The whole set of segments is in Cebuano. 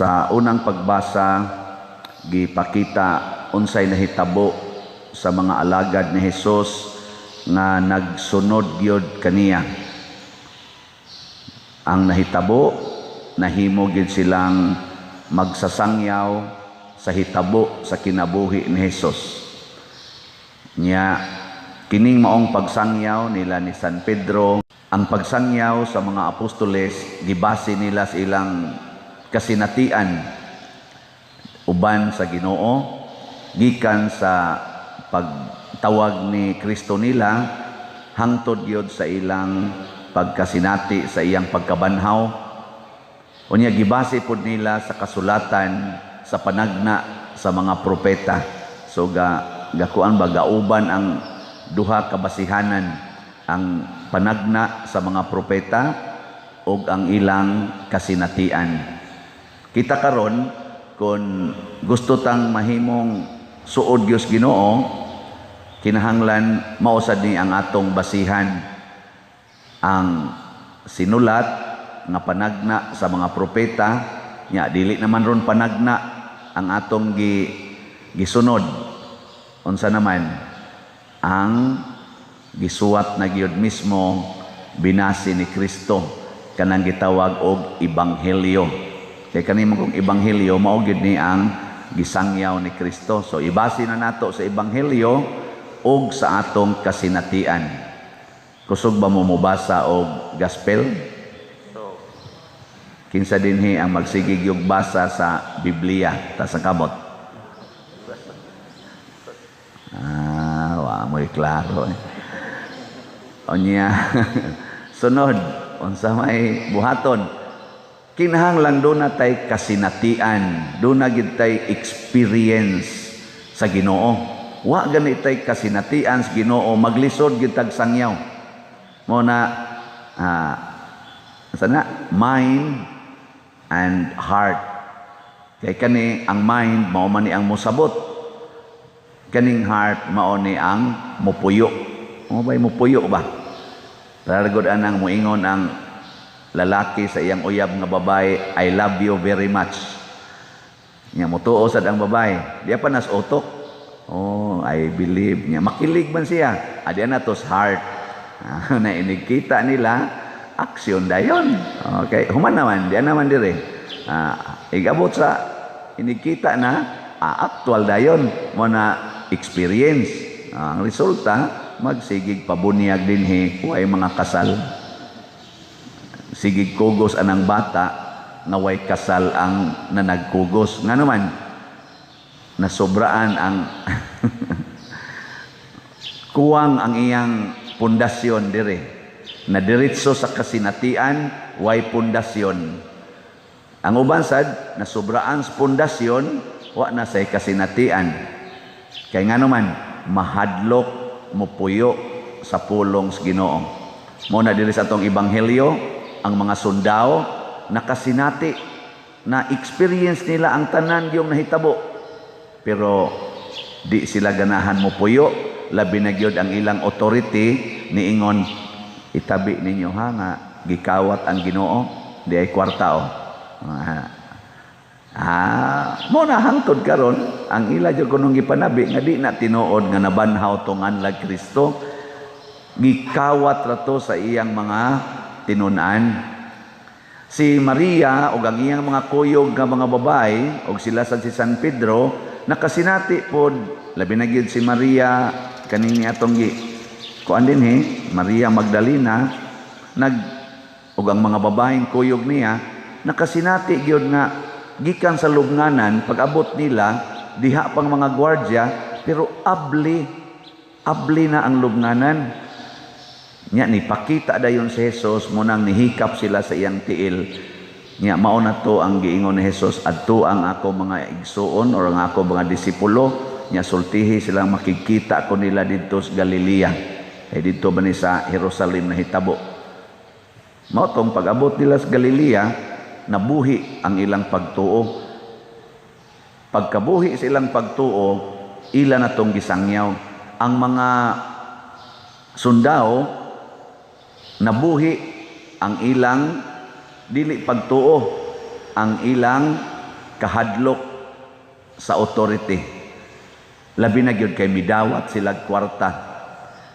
Sa unang pagbasa, gipakita unsay nahitabo sa mga alagad ni Hesus nga nagsunod gyud kaniya. Ang nahitabo, nahimo gyud silang magsasangyaw sa hitabo sa kinabuhi ni Hesus. Nya kining maong pagsangyaw nila ni San Pedro, ang pagsangyaw sa mga apostoles, gibase nila sa ilang kasinatian uban sa Ginoo gikan sa pagtawag ni Kristo nila hangtod gyud sa ilang pagkasinati sa iyang pagkabanhaw. Unya gibase pod nila sa kasulatan sa panagna sa mga propeta. So gakuan ba, gauban ang duha ka basihanan, ang panagna sa mga propeta ug ang ilang kasinatian. Kita karon, kung gusto tang mahimong suod Dios Ginoo, kinahanglan mao sad ni ang atong basihan, ang sinulat nga panagna sa mga propeta. Nya dili naman ron panagna ang atong gisunod, unsa naman ang gisuwat na gyud mismo binasi ni Kristo, kanang gitawag og ebanghelyo. Kay kani man kung ebanghelyo, mao gyud ni ang gisangyaw ni Kristo. So ibase na nato sa ebanghelyo ug sa atong kasinatian. Kusog ba mo mobasa og gospel? Kinsa dinhi ang magsigig yung basa sa Biblia? Taas ang kamot. Ah, wa mo'y klaro eh. Unya, sunod, unsa may buhaton? Kinahanglan duna tay kasinatian, duna gyud tay experience sa Ginoo. Wa gani tay kasinatian sa Ginoo, maglisod gyud tag sangyaw. Mo na sana mind and heart. Kay kani ang mind mao man ni ang mosabot. Kaning heart mao ni ang mupuyo. Mo bay mupuyo ba? Raragod anang muingon ang lalaki sa iyang uyab nga babae, "I love you very much." Nya mutuo sad ang babae. Di pa nas utok. "Oh, I believe." Nya makilig man siya. Adi na tos heart. Na inig kita nila, aksyon dayon. Okay, human naman, di naman dire. Igabot sa inig kita na, actual dayon mo na experience. Ang resulta, magsigig pabunyag dinhi, way mga kasal. Sigig kugos anang bata nga way kasal ang nanagkugos. Nga naman, nasobraan ang kuwang ang iyang pundasyon dire. Nadiritso sa kasinatian, way pundasyon. Ang uban sad, nasobraan sa pundasyon, wa na say kasinatian. Kay nga naman, mahadlok mupuyo sa pulong sa Ginoo. Mo na diri sa atong ebanghelyo, ang mga sundao nakasinati na experience nila ang tanan yung nahitabo. Pero di sila ganahan mo puyo, labi na gyud ang ilang authority niingon, "Itabi ninyo ha nga gikawat ang Ginoo, di ay kwarta o." Mo na hangtod karon ang ila jud kunong gipanabi nga di na tinuod nga nabanhaw tong anlag Kristo, gikawat ra to sa iyang mga tinun-an. Si Maria ug ang iyang mga kuyog nga mga babae ug sila sad si San Pedro nakasinati pod, labi na gyud si Maria kaning atong gi kuan dinhi, Maria Magdalena, nag ug ang mga babaeng kuyog niya nakasinati gyud nga gikan sa lubnganan, pag-abot nila diha pang mga gwardya, pero abli abli na ang lubnganan. Nya ni pakita dayon si Jesus, mo nang nihikap sila sa iyang tiil. Nya mao na to ang giingon ni Jesus, "Adto ang ako mga igsuon or ang ako mga disipulo, nya sultihi silang makikita ko nila didto sa Galilea." Kay didto ba ni sa Jerusalem nahitabo. Mao tong pag-abot nila sa Galilea, nabuhi ang ilang pagtuo. Pagkabuhi sa ilang pagtuo, ila na tong gisangyaw. Ang mga sundao, nabuhi ang ilang dili pagtuo, ang ilang kahadlok sa authority. Labi na gyud kay midawat sila kwarta.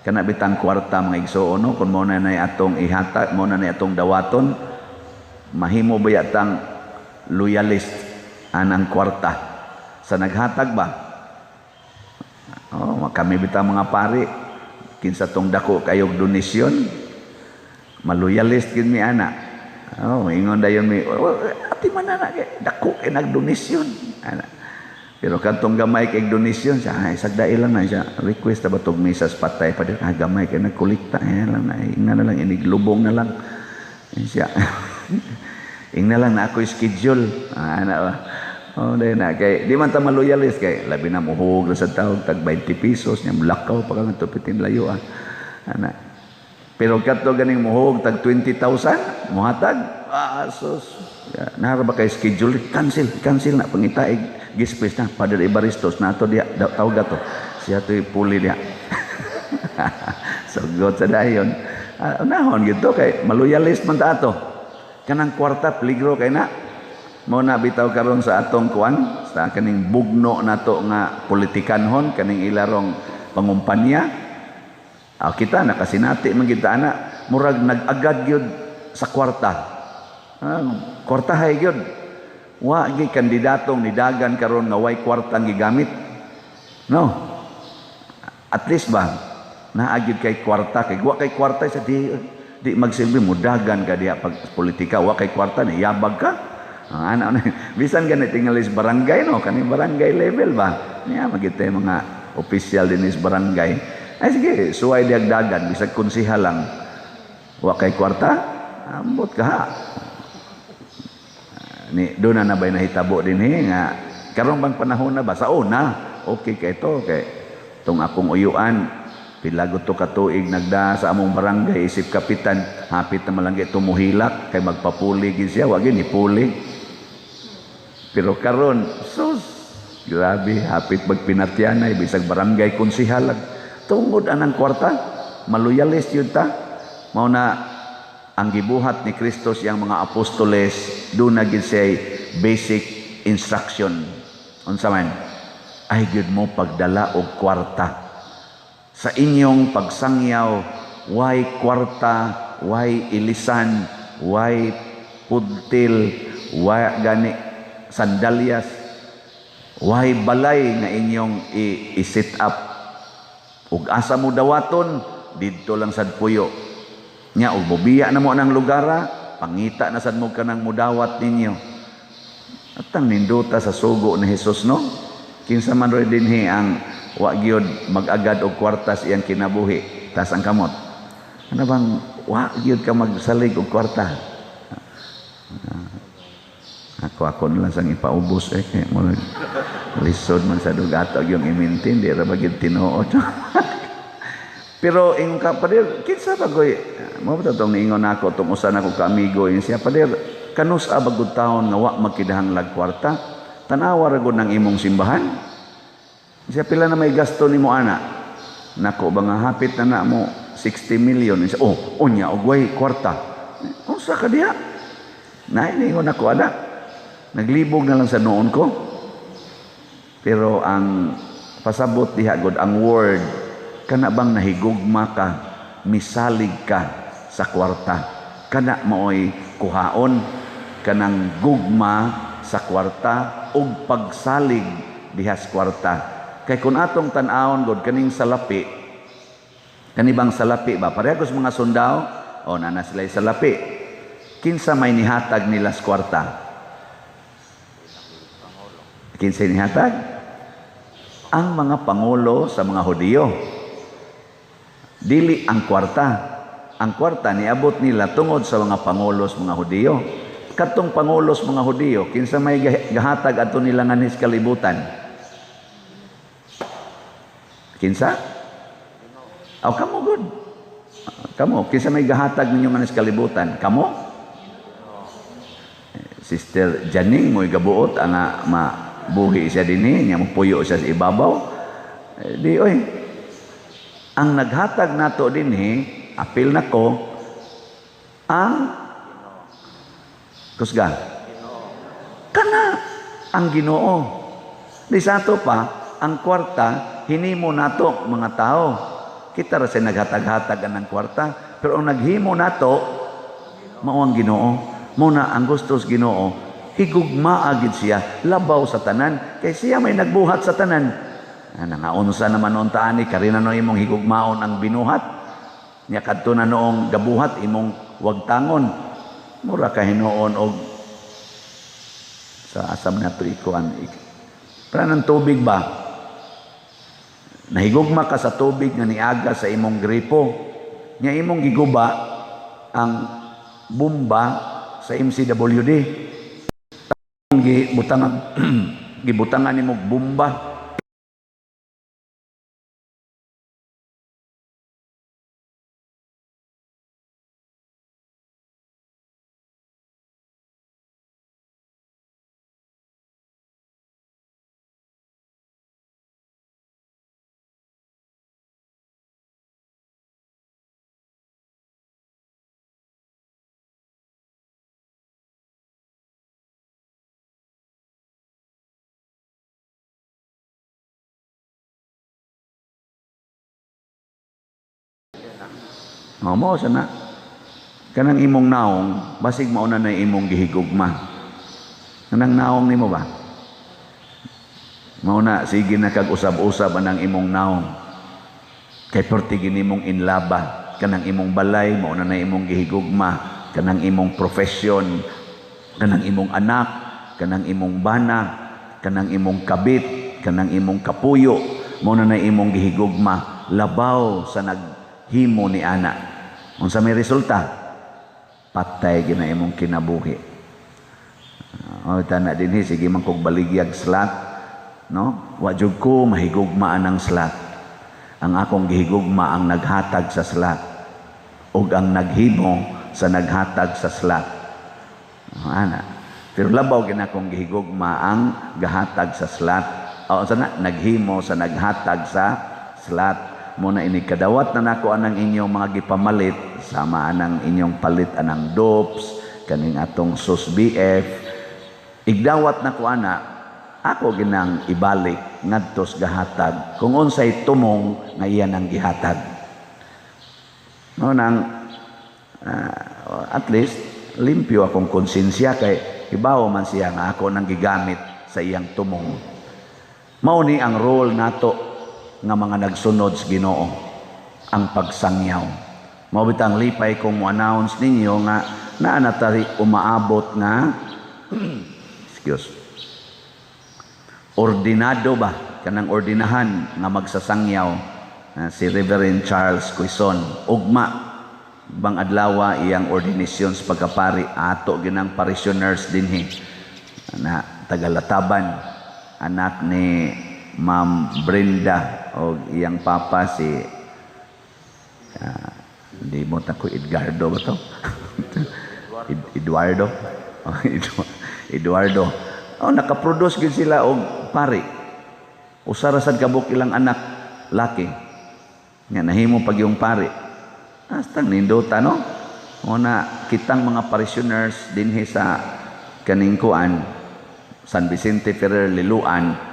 Kana bitang kwarta, mga igsuon, no, kung mao na nay atong ihatag, mao na nay atong dawaton, mahimo ba yatang loyalist anang kwarta sa naghatag ba? Oh, kami bitang mga pari, kinsa tong dako kayog donasyon, maloyalist gid mi ana. Oh, ingon dayon mi, "Oh, ati man na kay dako kay nagdonasyon ana." Pero kadtong gamay kay donasyon siya, ay sagdai lang na siya. Request na ba tog misas patay pa ah, gamay kay nagkolekta, eh, lang na, ingna na lang, iniglubong na lang. Eh, siya. Ingna lang na ako schedule. Ah, ana ba? Oh, dahil na kay di man ta maloyalist kay labi na muhug sa tawag tag 20 pesos nya mulakaw pa ka nga tupitin layo ah. Ana. Pero kadto ganing muhug tag 20,000 muhatag, ah, sus. Ya, nara ba kay schedule, cancel, cancel na, pangitaig gispes na Father Evaristos na ato diya, tawag ato siya to'y puli diya. Sugot sa dayon. Ah, unahon gito kay maloyalist man ta ato. Kanang kwarta, peligro kay na. Mao na bitaw karon sa atong kuan sa kaning bugno nato nga politikanhon, kaning ilarong pangumpanya. Ah, kita nakasinati man gid ta ana, murag nag-agad gyud sa kwarta. Ah, kwartahay gyud. Wa gyud kandidatong nidagan karon nga way kwartang gigamit. No. At least ba naa gyud kay kwarta, kay wa kay kwarta sa di di magsilbi mo dagan ka diha pag politika, wa kay kwarta ni yabag ka. Ah, ano, ano, bisan gani tingali sa barangay, no, kani barangay level ba niya magita mga opisyal din is barangay, ay sige, suway diagdagan bisag konsehal lang, wa kay kwarta, ambot ka ha. Ni doon na nabay nahitabo din eh, nga karon bang panahon na ba sa una okay kay ito kay tong akong uyuan, pila gud to ka tuig nagda sa among barangay isip kapitan, hapit na malanggi tumuhilak kay magpapuli gid siya, wa gid ni puli. Pero karon, sus, grabe, hapit magpinatyanay bisag barangay konsehal tungod anang kwarta, maloyalist yun ta. Mao na ang gibuhat ni Kristo siyang mga apostoles, doon na gid siya basic instruction. Unsa man? Ay gyud mo pagdala og kwarta. Sa inyong pagsangyaw, way kwarta, way ilisan, way puntil, way gani sandalyas, way balay nga inyong i-set up. Ug asa mo dawaton, didto lang sad puyo. Nya ug mobiya na mo ang lugara, pangita na sad mo kanang mudawat ninyo. At ang nindota sa sugo ni Jesus, no? Kinsa man roy dinhi ang wa gyud mag-agad og kwarta sa iyang kinabuhi, tas ang kamot. Ano bang wa gyud ka magsalig og kwarta? Ako ako na lang sang ipaubos eh kay murag lisod man sa dugato yung i-maintain, di ra ba gyud tinuod. Pero ingon ka, "Pader, kinsa ba goy?" Mao ba tong niingon nako tong usa nako ka amigo, ingon siya, "Pader, kanus a bagud taon nga wa magkidahanglag kwarta? Tanawa ra gud ng imong simbahan." Siya, "Pila na may gasto nimo ana?" Nako ba nga hapit na na mo 60 million. Siya, "Oh, unya og way kwarta. Unsa ka diha?" Na ingon nako ana. Naglibog na lang sa noon ko. Pero ang pasabot diha god, ang word kana bang nahigugma ka, misalig ka sa kwarta. Kana maoy kuhaon, kanang gugma sa kwarta ug pagsalig diha sa kwarta. Kay kung atong tan-awon god kaning salapi, kani bang salapi ba? Pareho sa mga sundao, o nana sila salapi. Kinsa may nihatag nila sa kwarta? Kinsa nihatag? Ang mga pangulo sa mga Hudiyo. Dili ang kwarta. Ang kwarta niabot nila tungod sa mga pangulo sa mga Hudiyo. Katong pangulo sa mga Hudiyo, kinsa may gahatag adto nila nganhis kalibutan? Kinsa? Aw, kamo gud. Kamo, kinsa may gahatag ninyo nganhis kalibutan? Kamo? Sister Janing mo'y gabuot ang mabuhi siya dinhi, nya mopuyo siya sa ibabaw. Eh, di oy. Ang naghatag nato dinhi, apil nako ang kusga. Kana. Ang Ginoo. Di sa ato pa, ang kwarta hinimo nato mga tao. Kita ra sa naghatag-hatag ang kwarta, pero ang naghimo nato mao ang Ginoo. Mao na ang gusto sa Ginoo, higugmaa gid siya labaw sa tanan kay siya may nagbuhat sa tanan. Nangaunsa naman noon taani karina no imong higugmaon ang binuhat. Nya kadto na noong gabuhat imong wagtangon. Mura ka hinuon og sa asam nato ikuan. Para ng tubig ba? Nahigugma ka sa tubig nga niaga sa imong gripo. Nya imong giguba ang bomba sa MCWD. Gibutangan nimo bomba. Mo sana kanang imong naong basig mauna na imong gihigugma. Kanang naong nimo ba? Mao na sige na kag usab-usab anang imong naong. Kay perti gini mong inlaba kanang imong balay mauna na imong gihigugma, kanang imong profession, kanang imong anak, kanang imong bana, kanang imong kabit, kanang imong kapuyo, mauna na imong gihigugma labaw sa naghimo ni ana. Unsa may resulta? Patay gina imong kinabuhi. O tana dinhi sige man kog baligyag slat, no? Wa jud ko mahigugma anang slat. Ang akong gihigugma ang naghatag sa slat ug ang naghimo sa naghatag sa slat. Ana. Pero labaw gina akong gihigugma ang gahatag sa slat. O unsa na naghimo sa naghatag sa slat. Muna ini kadawat na nako anang inyong mga gipamalit sama anang inyong palit anang dopes kaning atong sus BF igdawat nako ana ako ginang ibalik ngadtos gahatag kung unsay tumong nga iyan ang gihatag. No nang at least limpyo akong konsensya kay hibaw man siya nga ako nang gigamit sa iyang tumong. Mao ni ang role nato nga mga nagsunod sa Ginoo, ang pagsangyaw. Mao bitang lipay kong mo-announce ninyo nga naa na tari umaabot nga excuse, ordinado ba kanang ordinahan nga magsasangyaw, si Reverend Charles Quezon. Ugma bang adlawa iyang ordinasyon sa pagkapari ato ginang parishioners dinhi na tagalataban, anak ni Ma'am Brenda o iyang papa si di mo ta ko Edgardo ba to? Eduardo. Eduardo. Oh, nakaproduce gid sila og pari. Usa ra sad kabuk ilang anak laki. Nga nahimo pag yung pari. Hastang nindota no. Una kitang mga parishioners dinhi sa kaning kuan San Vicente Ferrer Liloan,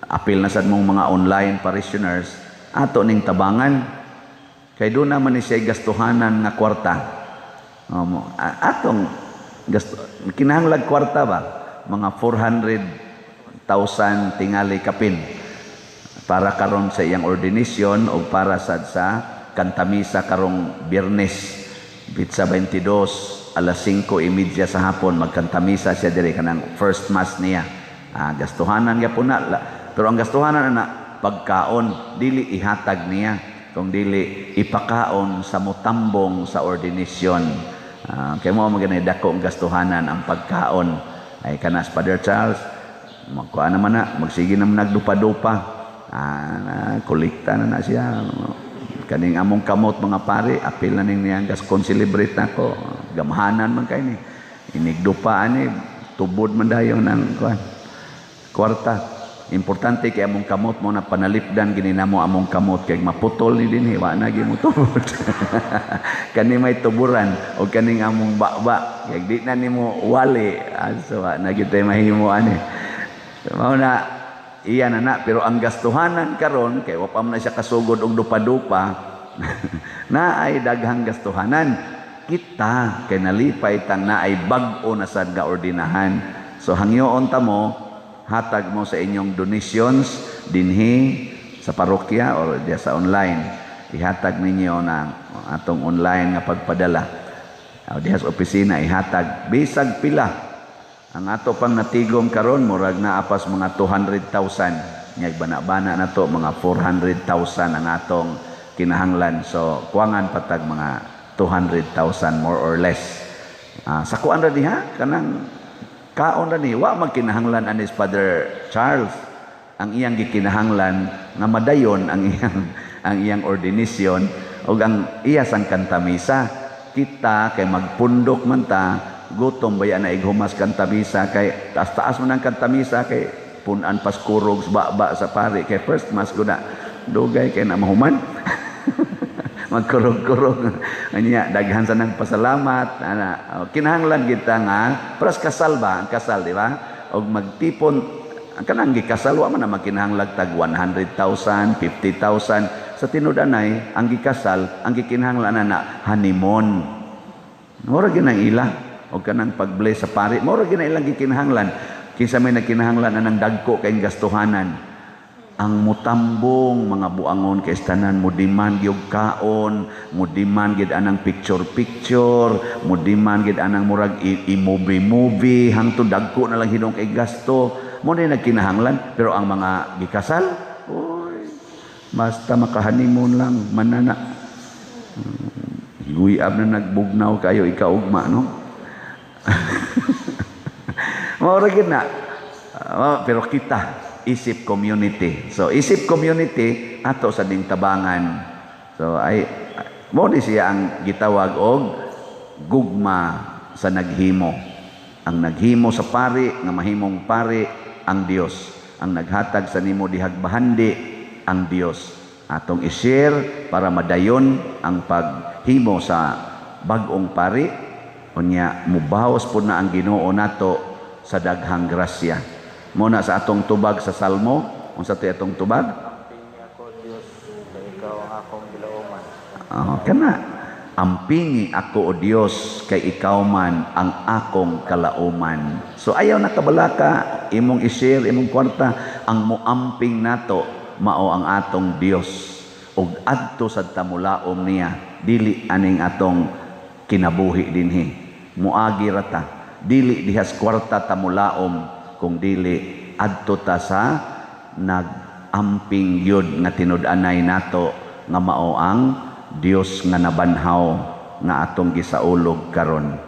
apil na sad mong mga online parishioners ato ning tabangan kay do naman ni siya gastuhanan nga kwarta. Atong gasto kinahanglag kwarta ba mga 400,000 tingali kapin para karon sa iyang ordination o para sad sa kantamisa karong Biyernes pitsa 22 alas 5:30 sa hapon magkantamisa siya diri kanang first mass niya. Gastuhanan gyapon na, pero ang gastuhanan na pagkaon dili ihatag niya kung dili ipakaon sa mutambong sa ordinasyon. Kay mo maganay dako ang gastuhanan ang pagkaon. Ay kanas Father Charles magkuan naman na, magsige naman nagdupa-dupa. Kolekta na na siya. Kaning among kamot mga pare, apil na ning niyang gas kon-celebrate nako. Gamhanan man kay ni. Inigdupa ani, tubod man dayon ang kuan. Kwarta. Importante kay among kamot mo na panalipdan gini namo among kamot kay maputol ni dinhi wa na gyud mo tubod. Kani may tuburan o kaning among baba kay di na nimo wali, so wa na gyud tay mahimo ani. Mao na iya na na, pero ang gastuhanan karon kay wa pa man na siya kasugod og dupa-dupa na ay daghang gastuhanan. Kita kay nalipay tang na ay bag-o na sad nga ordinahan. So hangyoon ta mo, hatag mo sa inyong donations dinhi sa parokya or diya sa online. Ihatag ninyo na atong online nga pagpadala. O diha sa opisina ihatag bisag pila. Ang ato pang natigom karon murag naa pas mga 200,000. Nya bana-bana na to, mga 400,000 ang atong kinahanglan. So kuwangan patag mga 200,000 more or less. Sa kuan ra diha kanang kaon ra ni, wa magkinahanglan anis Father Charles. Ang iyang gikinahanglan nga madayon ang iyang ordination ug ang iya sang kantamisa. Kita kay magpundok man ta, gutom baya na ighumas kantamisa kay taas-taas man ang kantamisa kay punan pas kurog sa baba sa pari kay first mass guna, dugay kay na mahuman, magkurog-kurog. Anya daghan sa nang pasalamat ana. O, kinahanglan kita nga pras kasal ba, ang kasal, di ba? Og magtipon ang kanang gikasal, wa man na magkinahanglag tag 100,000, 50,000. Sa tinud-anay ang gikasal, ang gikinahanglan na na honeymoon. Mura gyud ang ila og kanang pag-bless sa pari, mura gyud ang ilang gikinahanglan. Kinsa may nagkinahanglan anang dagko kay gastuhanan? Ang mutambong mga buangon kay tanan mo demand gyud kaon, mo demand gyud anang picture picture, mo demand gyud anang murag i-movie movie, hangtod dagko na lang hinong kay gasto. Mo na nagkinahanglan. Pero ang mga gikasal, oy, basta maka-honeymoon lang manana. Guyab na nagbugnaw kayo ikaugma, no? Mao ra gyud na. Pero kita isip community. So isip community ato sa ding tabangan. So ay mo ni siya ang gitawag og gugma sa naghimo. Ang naghimo sa pari nga mahimong pari, ang Dios. Ang naghatag sa nimo dihag bahandi, ang Dios. Atong i-share para madayon ang paghimo sa bag-ong pari, unya mubawas pud na ang Ginoo nato sa daghang grasya. Mo na sa atong tubag sa Salmo, unsa to atong tubag? Ampingi ako, Diyos, kay ikaw ang akong gilauman. Oh, kana. Ampingi ako, o Dios, kay ikaw man ang akong kalauman. So ayaw na kabalaka, imong i-share imong kwarta, ang moamping nato mao ang atong Dios. Ug adto sad ta mulaom niya, dili aning atong kinabuhi dinhi. Muagi ra ta, dili dihas kwarta ta mulaom, kung dili adto ta sa nag-amping yun nga tinud-anay nato nga mao ang Dios nga nabanhaw nga atong gisaulog karon.